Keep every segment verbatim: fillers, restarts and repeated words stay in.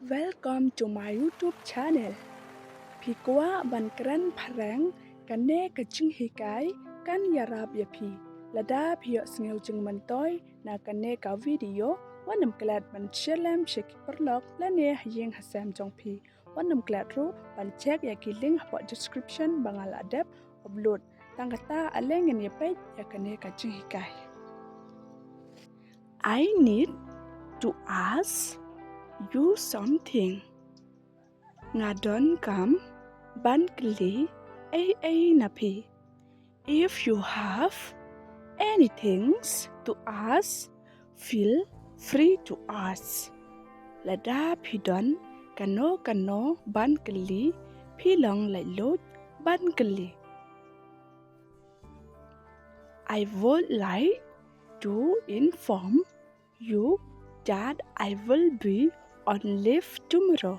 Welcome to my YouTube channel. Phi kwah ban kren phareng, kane ka jinghikai kan ïarap ïa phi. Lada phi ïohsngew jingmyntoi na kane ka video, wat nym klet ban share lem sha ki paralok lane ha ïing ha sem jong phi. Wat nym klet ruh ban check ïa ki link hapoh description ba nga la dep upload. Tang kata, ale ngin ïa peit ïa kane ka jinghikai. I need to ask you something. Nga donkam ban kylli ei ei na phi. If you have anything to ask, feel free to ask. Lada phi don kano kano ban kylli, phi long laitluid ban kylli. I would like to inform you that I will be on leave tomorrow.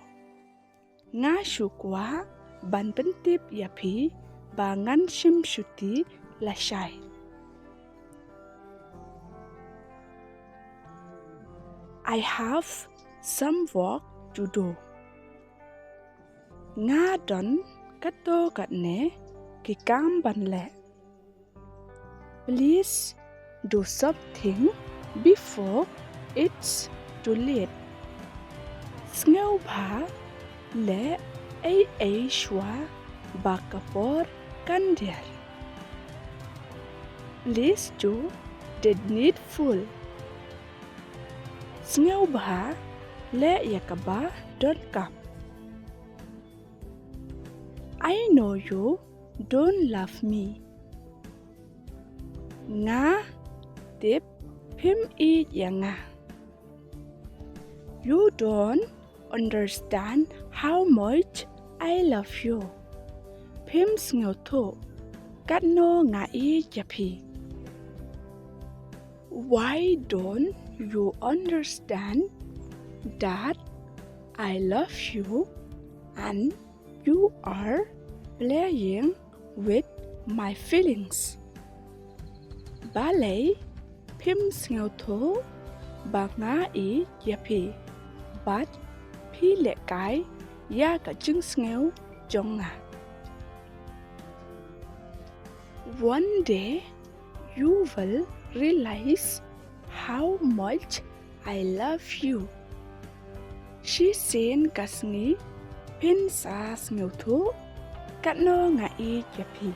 Nga shu kwah ban pyntip ïa phi ba ngan shim shuti lashai. I have some work to do. Nga don katto katne ki kam ban leh. Please do something before it's too late. Sngewbha leh ei ei shuwa ba ka por kan dier. Please do the needful. Sngewbha leh ïa kaba donkam. I know you don't love me. Nga tip phim ïeit ïa nga. You don't understand how much I love you. Phim sngewthuh katno nga ïeit ïa phi. Why don't you understand that I love you and you are playing with my feelings? Balei phim sngewthuh ba nga ïeit ïa phi bad phi lehkai ïa ka jingsngew jong nga? One day you will realize how much I love you. Shisien ka sngi phin sa sngewthuh katno nga ïeit ïa phi.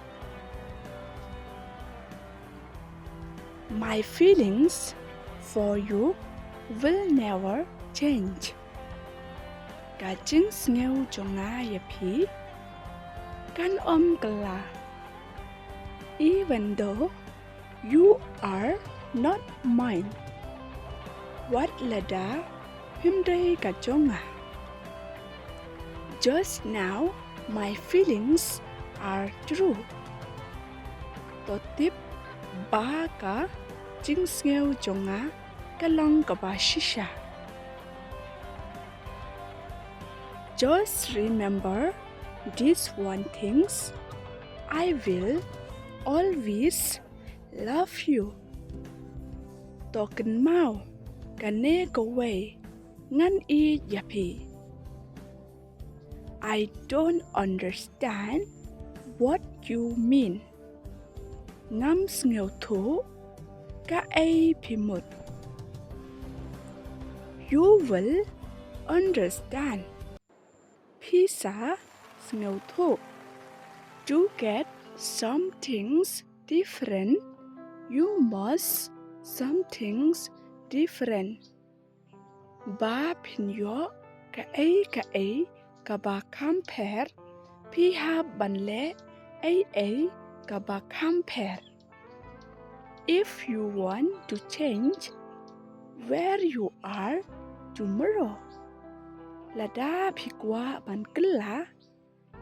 My feelings for you will never change. Ka jingsngew jong nga ïa phi kan ym kylla. Even though you are not mine. Wat lada phim dei ka jong nga. Just now my feelings are true. To tip ba ka jingsngew jong nga ka long kaba shisha. Just remember this one things, I will always love you. To kynmaw kane kawei, ngan ïeit ïa phi. I don't understand what you mean. Ngam sngewthuh kaei phi mut. You will understand. Phi sa sngewthuh. To get some things different, you must some things different. Ba phin ïoh kaei kaei kaba kham pher, phi hap ban leh ei ei kaba kham pher. If you want to change where you are tomorrow, lada phi kwah ban kylla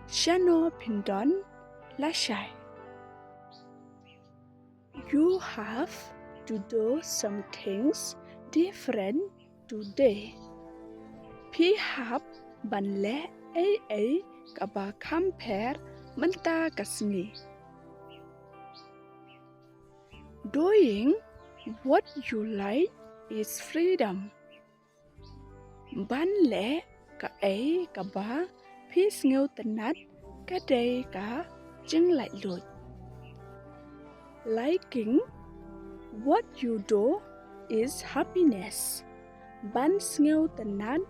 shano phin don lashai. You have to do some things different today. Phi hap ban leh ei ei kaba kham pher mynta ka sngi. Doing what you like is freedom. Ban leh kaei kaba phi sngewtynnat ka dei ka jinglaitluid. Liking what you do is happiness. Ban sngewtynnat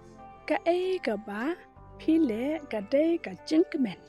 kaei kaba phi leh ka dei ka jingkmen.